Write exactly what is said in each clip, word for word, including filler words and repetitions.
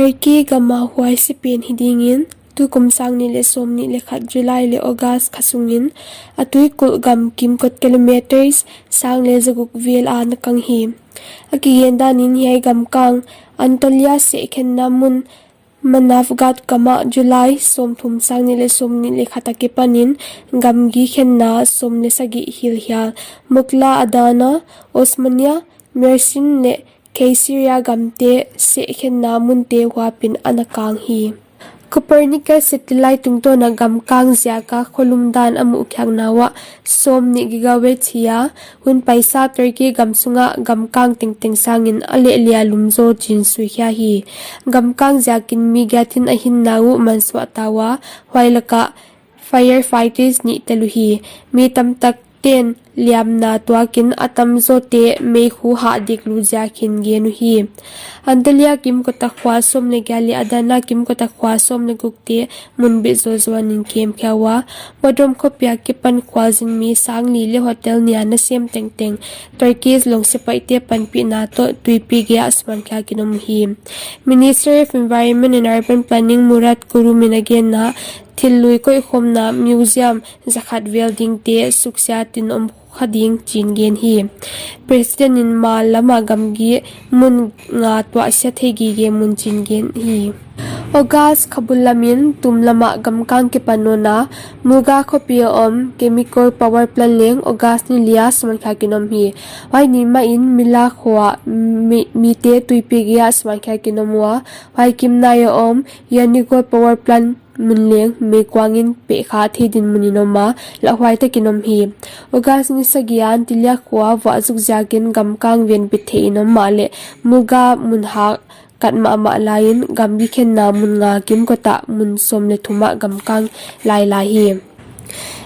Turkey gam a huaise pen hi dingin, tukum sang nih leh sawmnih leh khat July leh August kha sungin, a tuikulh gam kimkot kilometres sang leh zaguk vel a na kang hi. A kigen danin hiai gamkang Antalya sehkhenna mun Manavgat gam ah July sawmthum sang nih leh sawmnih leh khat akipanin gamgi khenna sawm leh sagih hilhial Mukla, Adana, Osmaniye, Mersin leh Kayseri gamte sehkhenna munte huapin ana kang hi. Copernicus satellite tungtawna gamkang ziaka kholum dan a muhkhiakna uah sawmnih gigawatt hi a, hun paisa Turkey gam sunga gamkang tengteng sangin a leh lia lum zaw chi'n suikhia hi. Gamkang ziakin mi giatin a hinna uh mansuah ta ua, huai laka firefighters nih tel uhi. Mi tamtakten liamna tuakin a tamzawte meikhu hah dik lut ziakin gen uhi. Antalya kimkota khua sawm leh giat leh Adana kimkota khua sawm leh gukte mun bit zawzuanin kemkhia ua, Bodrum khopi akipan khualzin mi sang li leh hotel nih a nasem tengteng Turkish lawng sepaihte panpihna toh tuipi gei ah suankhiakin om uhi. Minister of Environment and Urban Planning Murat Kurum in a genna, thil lui koihkhawmna museum zakhat vel dingte suksiatin om kha ding chi'n gen hi. President in mal lama gamgi mun nga tuahsia thei gige mun chi'n gen hi. August kha bul lamin tum lama gamkang kipan nawn a, Mulga khopi a om chemical power plant leng August ni li a suankhiakin om hi. Huai ni mahin Mila khua mi, mite tuipi gei ah suankhiakin om ua, huai kimnai a om Yanigol power plant mun leng meikuangin pehkha thei dinmun in om a, lauhuai takin om hi. August ni sagih a Antalya khua vuah zuk ziakin gamkang venbit theihin om mahleh Mulga mun hak kat mahmah laiin gamgi khenna mun nga kimkota mun sawm leh thum ah gamkang lailai hi.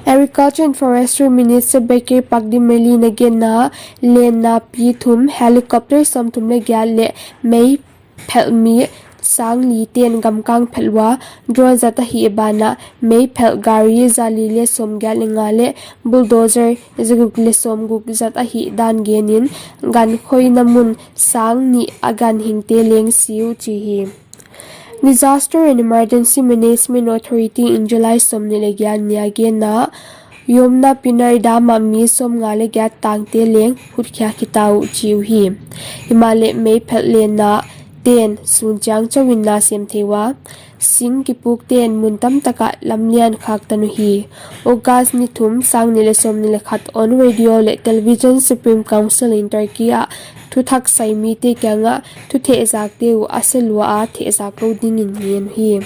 Agriculture and Forestry Minister Bekir Pakdemirli in a genna, lenna pi thum, helicopter sawmthum leh giat leh mei phelh mi sang li ten gamkang phelh ua, drone zat ahih banah mei phelh gari za li leh sawmgiat leh nga leh bulldozer zaguk leh sawmguk zat ahih dan genin, gan khoina mun sang nih a ganhingte leng si uh chi hi. Disaster and Emergency Management Authority in July sawmnih leh giat ni a genna, Yamuna Pinar dam ah mi sawmnga leh giat tangte leng hutkhia khita uh chi uhi. Himahleh mei phelh lenna ten sun chiang chauhin na sem thei ua, sing kipukten mun tamtak ah lamlian khaktan uhi. August ni thum sang nih leh sawmnih leh khat on Radio leh Television Supreme Council in Turkey ah thuthak sai mite kiangah thuthehzakte uh a se lua a thehzak lou dingin ngen uhi.